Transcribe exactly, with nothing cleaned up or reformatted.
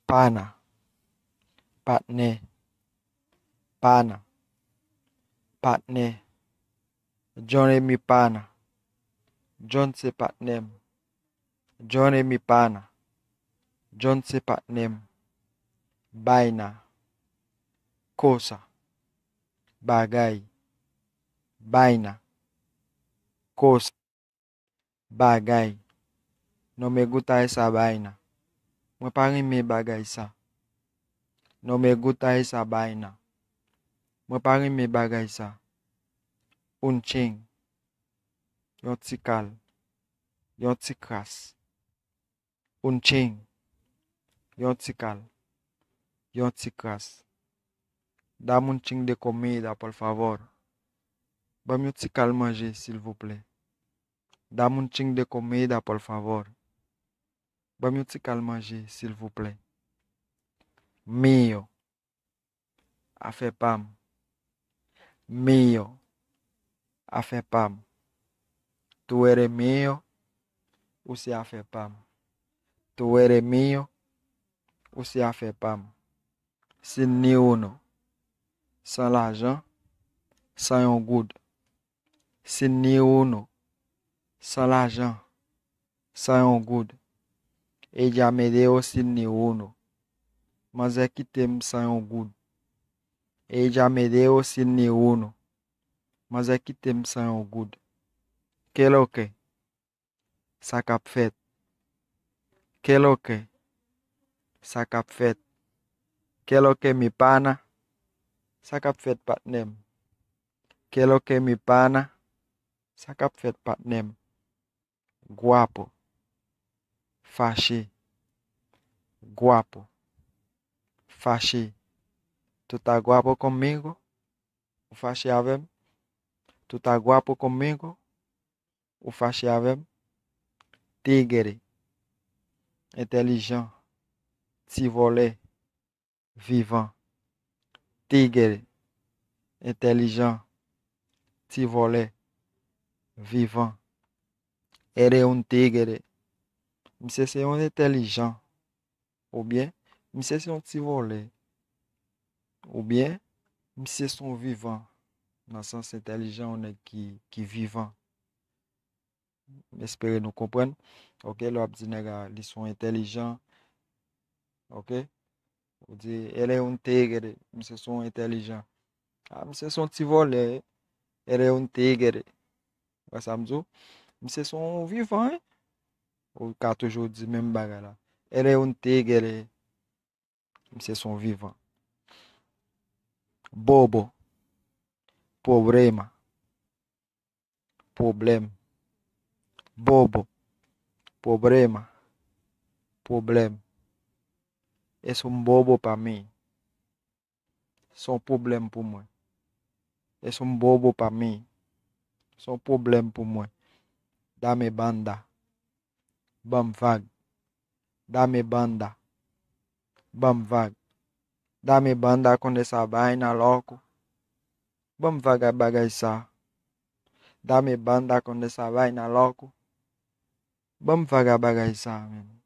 Pana. Patnè. Pana. Patnè. John e mi pana. John se patnè m. John e mi pana. John se patnè m. Baina. Kosa. Bagay. Baina. Kosa. Bagay. Non me gusta esa vaina. Mwen pa renmen bagay sa. Non me gusta esa vaina. Mwen pa renmen bagay sa. Un chin. Yon ti kal. Yon ti kras. Un chin. Yon ti kal. Yon ti kras. Dame un chin de comida, por favor. Ban m yon ti kal manje, silvouplè. Dame un chin de comida, por favor. Ban m yon ti kal manje, silvouplè. Mío. Afè pa m. Mío. Afè pa m. Tú eres mío. Ou se afè pa m. Tú eres mío. Ou se afè pa m. Sin ni uno. San lajan. San yon goud. Sin ni uno. San lajan. San yon goud. Ella me debe sin ni uno. Manzè kite m san yon goud. Ella me debe sin ni uno. Manzè kite m san yon goud. Qué lo que? Sa k ap fèt? Qué lo que? Sa k ap fèt? Qué lo que mi pana? Sa k ap fèt, patnè m? Qué lo que mi pana? Sa k ap fèt, patnè m? Guapo. Fache. Guapo. Fache. Tú estás guapo conmigo? Ou fache avè m? Tú estás guapo conmigo? Ou fache avè m? Tigre. Entèlijan. Ti vòlè. Vivan. Tigre. Entèlijan. Ti vòlè. Vivan. Eres un tigre. Misye se yon entèlijan. Oubyen, misye se yon ti vòlè. Oubyen, misye se yon vivan. Nan sans entèlijan, yon nèg ki, ki vivan. M espere nou konprann. Ok, lè w ap di nèg la, li se yon entèlijan. Ok? Ou di, él es un tigre, misye se yon entèlijan. Ah, misye se yon ti vòlè, él es un tigre. Wè sa m di w? Misye se yon vivan, wi. Ou ka toujou di menm bagay la. Él es un tigre. Misye se yon vivan. Bobo. Pwoblema. Pwoblèm. Bobo. Pwoblema. Pwoblèm. Es un bobo pa mi. Se yon pwoblèm pou mwen. Es un bobo pa mi. Se yon pwoblèm pou mwen. Dame banda. Ban m vag. Dame banda. Ban m vag. Dame banda con esa vaina, loco. Ban m vag ak bagay sa. Dame banda con esa vaina, loco. Ban m vag ak bagay sa, menn.